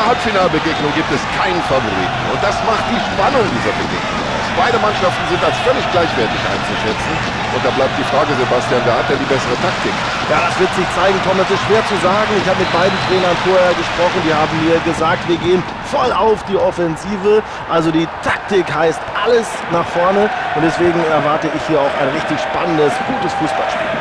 Dieser Halbfinalbegegnung gibt es keinen Favoriten. Und das macht die Spannung dieser Begegnung aus. Beide Mannschaften sind als völlig gleichwertig einzuschätzen. Und da bleibt die Frage, Sebastian, wer hat denn die bessere Taktik? Ja, das wird sich zeigen, Tom. Das ist schwer zu sagen. Ich habe mit beiden Trainern vorher gesprochen. Die haben mir gesagt, wir gehen voll auf die Offensive. Also die Taktik heißt alles nach vorne. Und deswegen erwarte ich hier auch ein richtig spannendes, gutes Fußballspiel.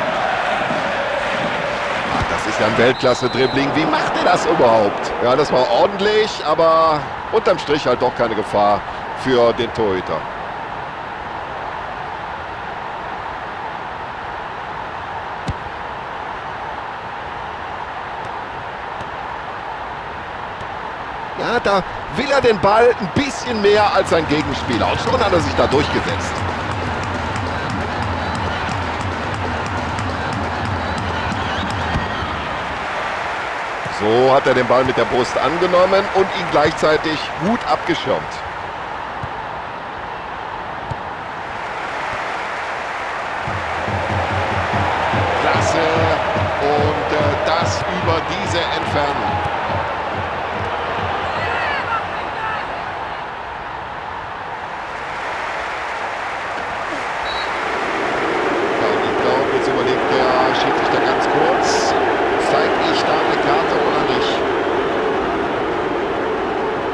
Ach, das ist ja ein Weltklasse-Dribbling. Wie macht er das überhaupt? Ja, das war ordentlich, aber unterm Strich halt doch keine Gefahr für den Torhüter. Ja, da will er den Ball ein bisschen mehr als sein Gegenspieler. Und schon hat er sich da durchgesetzt. So hat er den Ball mit der Brust angenommen und ihn gleichzeitig gut abgeschirmt. Klasse. Und das über diese Entfernung. Ja, und ich glaube, jetzt überlegt der Schiedsrichter ganz kurz. Zeige ich da eine Karte oder nicht?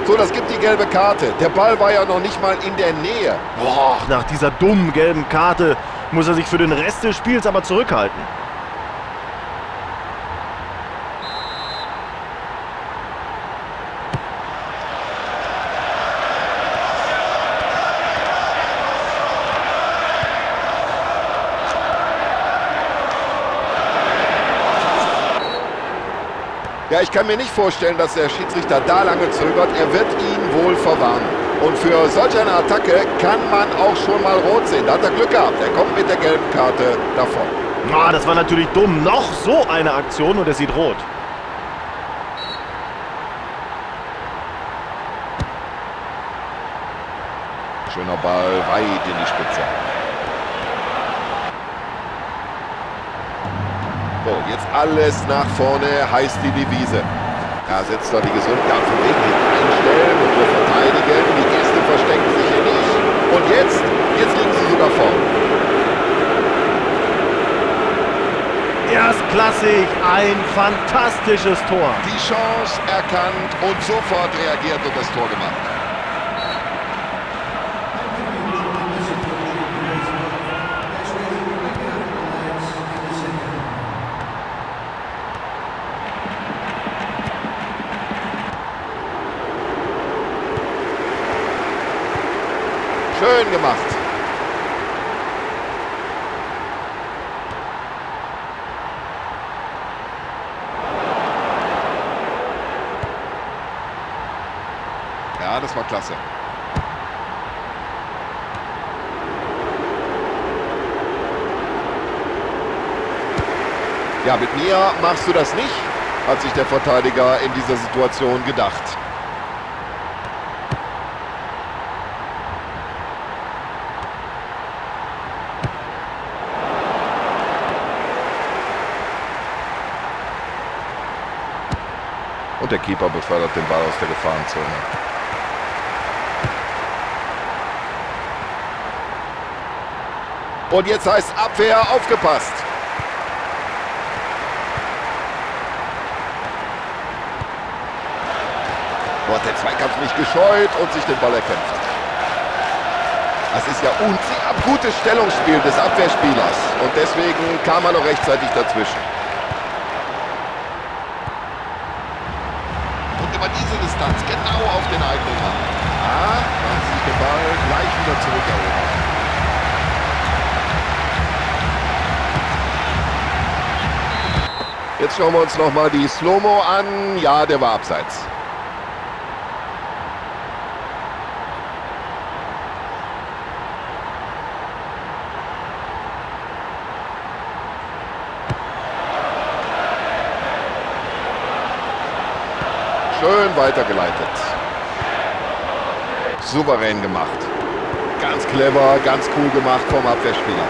So, das gibt die gelbe Karte. Der Ball war ja noch nicht mal in der Nähe. Boah, nach dieser dummen gelben Karte muss er sich für den Rest des Spiels aber zurückhalten. Ja, ich kann mir nicht vorstellen, dass der Schiedsrichter da lange zögert. Er wird ihn wohl verwarnen. Und für solch eine Attacke kann man auch schon mal rot sehen. Da hat er Glück gehabt. Er kommt mit der gelben Karte davon. Ah, das war natürlich dumm. Noch so eine Aktion und er sieht rot. Schöner Ball, weit in die Spitze. So, jetzt alles nach vorne, heißt die Devise. Da setzt er die gesunden von wegen hinten einstellen und wir verteidigen. Die Gäste verstecken sich hier nicht. Und jetzt liegen sie sogar vorn. Erstklassig, ein fantastisches Tor. Die Chance erkannt und sofort reagiert und das Tor gemacht. Schön gemacht. Ja, das war klasse. Ja, mit mir machst du das nicht, hat sich der Verteidiger in dieser Situation gedacht. Und der Keeper befördert den Ball aus der Gefahrenzone. Und jetzt heißt Abwehr, aufgepasst. Wo hat der Zweikampf nicht gescheut und sich den Ball erkämpft. Das ist ja ein gutes Stellungsspiel des Abwehrspielers. Und deswegen kam er noch rechtzeitig dazwischen. Und über diese Distanz genau auf den eigenen Mann. Ah, da hat sich der Ball gleich wieder zurückerobert. Jetzt schauen wir uns nochmal die Slow-Mo an. Ja, der war abseits. Schön weitergeleitet. Souverän gemacht. Ganz clever, ganz cool gemacht vom Abwehrspieler.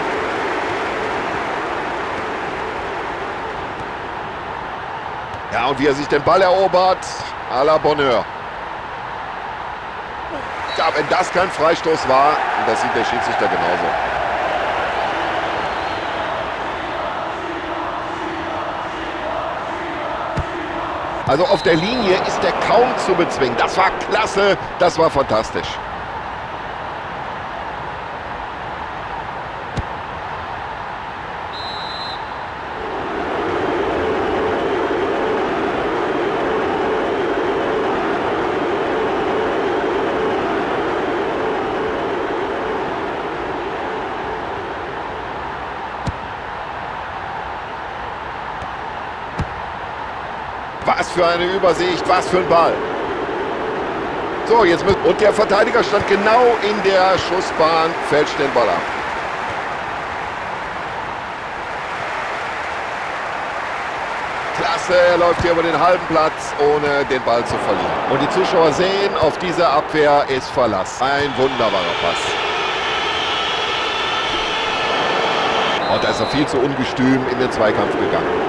Ja, und wie er sich den Ball erobert, À la Bonheur. Ja, wenn das kein Freistoß war, und das sieht der Schiedsrichter genauso. Also auf der Linie ist er kaum zu bezwingen. Das war klasse, das war fantastisch. Was für eine Übersicht, was für ein Ball. So, jetzt müssen... Und der Verteidiger stand genau in der Schussbahn, fälscht den Ball ab. Klasse, er läuft hier über den halben Platz, ohne den Ball zu verlieren. Und die Zuschauer sehen, auf diese Abwehr ist Verlass. Ein wunderbarer Pass. Und da ist er viel zu ungestüm in den Zweikampf gegangen.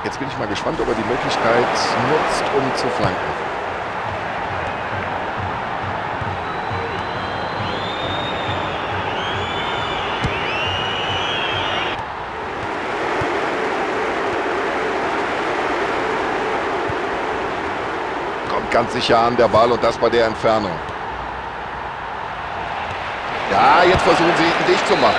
Jetzt bin ich mal gespannt, ob er die Möglichkeit nutzt, um zu flanken. Kommt ganz sicher an der Ball und das bei der Entfernung. Ja, jetzt versuchen sie ihn dicht zu machen.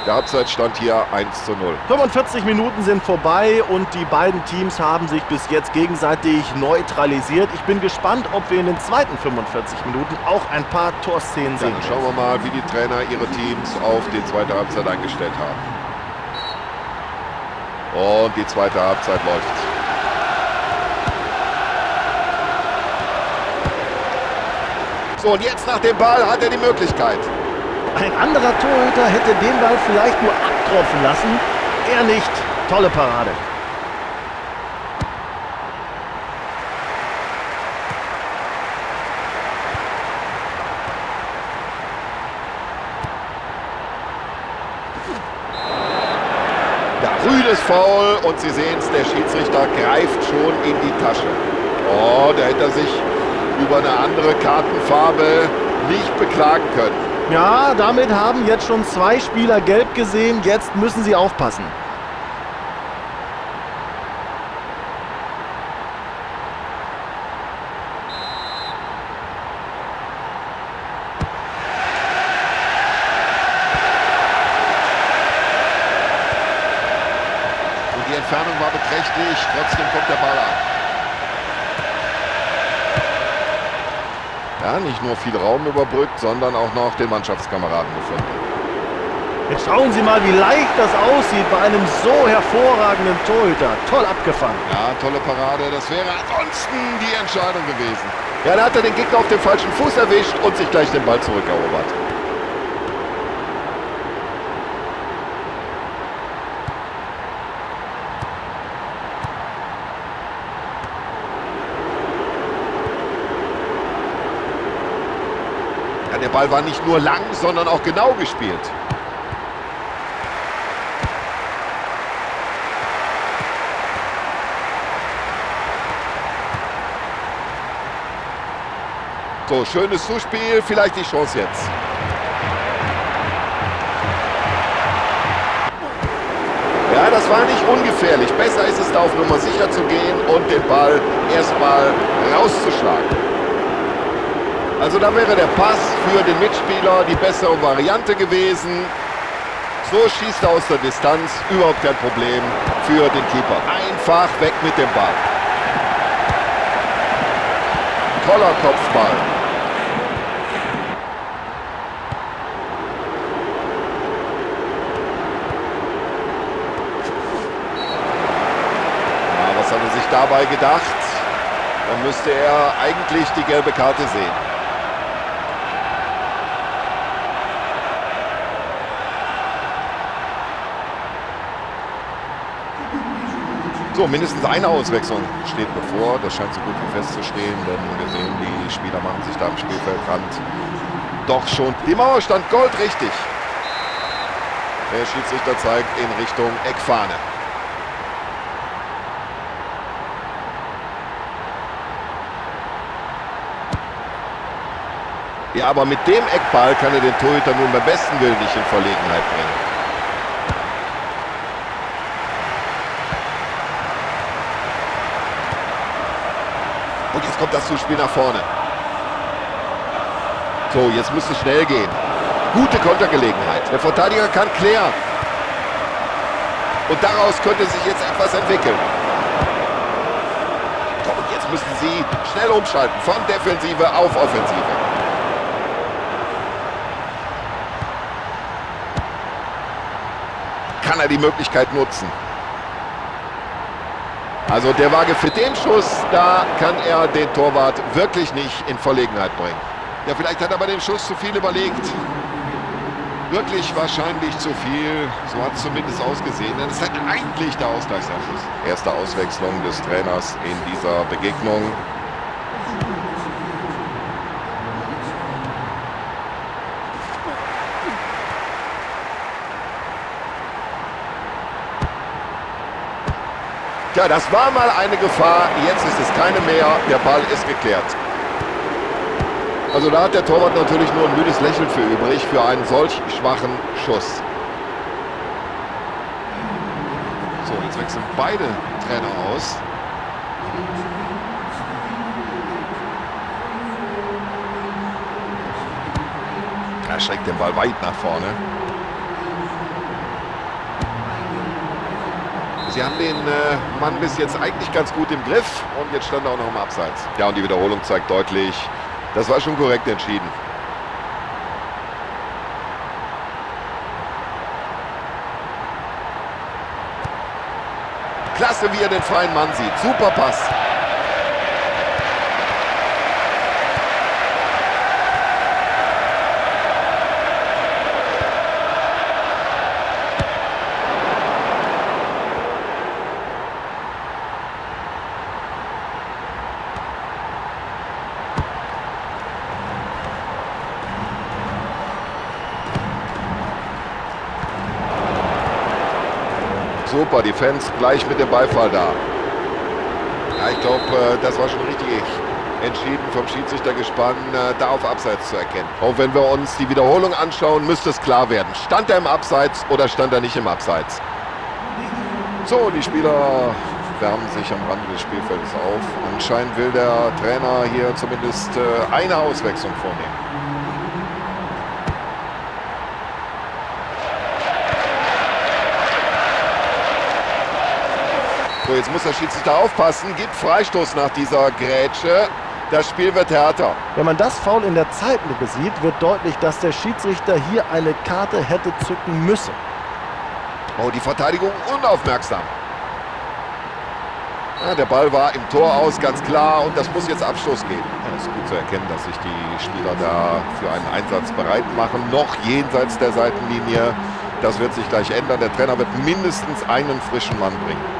Der Halbzeitstand hier 1:0. 45 Minuten sind vorbei und die beiden Teams haben sich bis jetzt gegenseitig neutralisiert. Ich bin gespannt, ob wir in den zweiten 45 Minuten auch ein paar Torszenen sehen. Ja, dann schauen wir mal, wie die Trainer ihre Teams auf die zweite Halbzeit eingestellt haben. Und die zweite Halbzeit läuft. So, und jetzt nach dem Ball hat er die Möglichkeit. Ein anderer Torhüter hätte den Ball vielleicht nur abtropfen lassen. Er nicht. Tolle Parade. Ja, rüdes Foul und Sie sehen es, der Schiedsrichter greift schon in die Tasche. Oh, da hätte er sich über eine andere Kartenfarbe nicht beklagen können. Ja, damit haben jetzt schon 2 Spieler gelb gesehen. Jetzt müssen sie aufpassen. Und die Entfernung war beträchtlich. Trotzdem kommt der Ball an. Ja, nicht nur viel Raum überbrückt, sondern auch noch den Mannschaftskameraden gefunden. Jetzt schauen Sie mal, wie leicht das aussieht bei einem so hervorragenden Torhüter. Toll abgefangen. Ja, tolle Parade. Das wäre ansonsten die Entscheidung gewesen. Ja, da hat er den Gegner auf dem falschen Fuß erwischt und sich gleich den Ball zurückerobert. Ja, der Ball war nicht nur lang, sondern auch genau gespielt. So, schönes Zuspiel, vielleicht die Chance jetzt. Ja, das war nicht ungefährlich. Besser ist es, da auf Nummer sicher zu gehen und den Ball erstmal rauszuschlagen. Also da wäre der Pass für den Mitspieler die bessere Variante gewesen. So schießt er aus der Distanz, überhaupt kein Problem für den Keeper. Einfach weg mit dem Ball. Toller Kopfball. Ja, was hat er sich dabei gedacht? Da müsste er eigentlich die gelbe Karte sehen. So, mindestens eine Auswechslung steht bevor. Das scheint so gut wie festzustehen, denn wir sehen, die Spieler machen sich da am Spielfeldrand doch schon. Die Mauer stand goldrichtig. Der Schiedsrichter zeigt in Richtung Eckfahne. Ja, aber mit dem Eckball kann er den Torhüter nun beim besten Willen nicht in Verlegenheit bringen. Und jetzt kommt das Zuspiel nach vorne. So, jetzt muss es schnell gehen. Gute Kontergelegenheit. Der Verteidiger kann klären. Und daraus könnte sich jetzt etwas entwickeln. So, und jetzt müssen sie schnell umschalten. Von Defensive auf Offensive. Kann er die Möglichkeit nutzen? Also der war für den Schuss, da kann er den Torwart wirklich nicht in Verlegenheit bringen. Ja, vielleicht hat er bei dem Schuss zu viel überlegt. Wirklich wahrscheinlich zu viel. So hat es zumindest ausgesehen. Denn es hat eigentlich der Ausgleich sein müssen. Erste Auswechslung des Trainers in dieser Begegnung. Tja, das war mal eine Gefahr. Jetzt ist es keine mehr. Der Ball ist geklärt. Also da hat der Torwart natürlich nur ein müdes Lächeln für übrig, für einen solch schwachen Schuss. So, jetzt wechseln beide Trainer aus. Er schreckt den Ball weit nach vorne. Sie haben den Mann bis jetzt eigentlich ganz gut im Griff und jetzt stand er auch noch im Abseits. Ja, und die Wiederholung zeigt deutlich, das war schon korrekt entschieden. Klasse, wie er den freien Mann sieht. Super Pass. Super, die Fans gleich mit dem Beifall da. Ja, ich glaube, das war schon richtig entschieden vom Schiedsrichtergespann, da auf Abseits zu erkennen. Auch wenn wir uns die Wiederholung anschauen, müsste es klar werden. Stand er im Abseits oder stand er nicht im Abseits? So, die Spieler wärmen sich am Rande des Spielfeldes auf. Anscheinend will der Trainer hier zumindest eine Auswechslung vornehmen. So, jetzt muss der Schiedsrichter aufpassen. Gibt Freistoß nach dieser Grätsche. Das Spiel wird härter. Wenn man das Foul in der Zeitlupe sieht, wird deutlich, dass der Schiedsrichter hier eine Karte hätte zücken müssen. Oh, die Verteidigung unaufmerksam. Ja, der Ball war im Tor aus, ganz klar. Und das muss jetzt Abstoß geben. Ja, das ist gut zu erkennen, dass sich die Spieler da für einen Einsatz bereit machen. Noch jenseits der Seitenlinie. Das wird sich gleich ändern. Der Trainer wird mindestens einen frischen Mann bringen.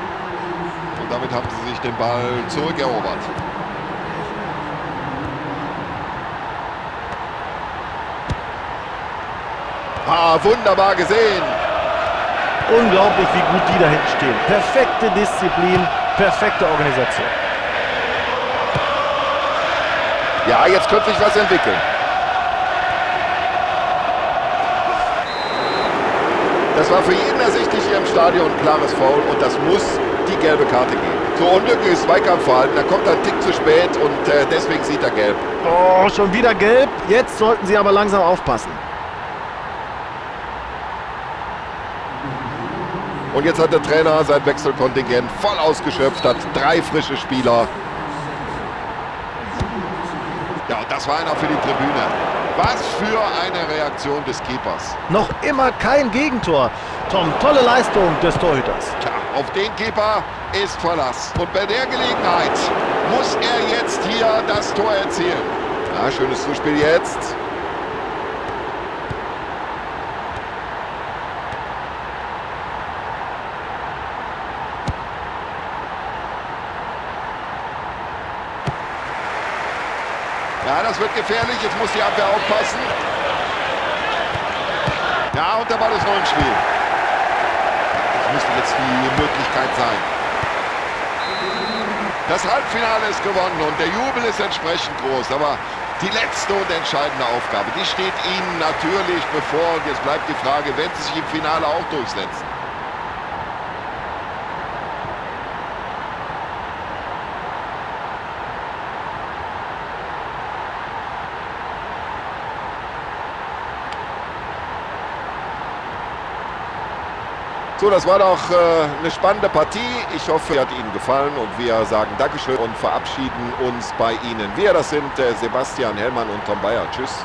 Und damit haben sie sich den Ball zurückerobert. Ah, wunderbar gesehen. Unglaublich, wie gut die da hinten stehen. Perfekte Disziplin, perfekte Organisation. Ja, jetzt könnte sich was entwickeln. Das war für jeden ersichtlich hier im Stadion ein klares Foul und das muss die gelbe Karte geben. So unglückliches Zweikampfverhalten, da kommt er einen Tick zu spät und deswegen sieht er gelb. Oh, schon wieder gelb. Jetzt sollten sie aber langsam aufpassen. Und jetzt hat der Trainer sein Wechselkontingent voll ausgeschöpft, hat 3 frische Spieler. Ja, und das war einer für die Tribüne. Was für eine Reaktion des Keepers. Noch immer kein Gegentor. Tom, tolle Leistung des Torhüters. Tja, auf den Keeper ist Verlass. Und bei der Gelegenheit muss er jetzt hier das Tor erzielen. Ja, schönes Zuspiel jetzt. Ja, das wird gefährlich. Jetzt muss die Abwehr aufpassen. Ja, und der Ball ist noch im Spiel. Das müsste jetzt die Möglichkeit sein. Das Halbfinale ist gewonnen und der Jubel ist entsprechend groß. Aber die letzte und entscheidende Aufgabe, die steht Ihnen natürlich bevor. Und jetzt bleibt die Frage, werden Sie sich im Finale auch durchsetzen? So, das war doch eine spannende Partie. Ich hoffe, sie hat Ihnen gefallen und wir sagen Dankeschön und verabschieden uns bei Ihnen. Wir, das sind Sebastian Hellmann und Tom Bayer. Tschüss.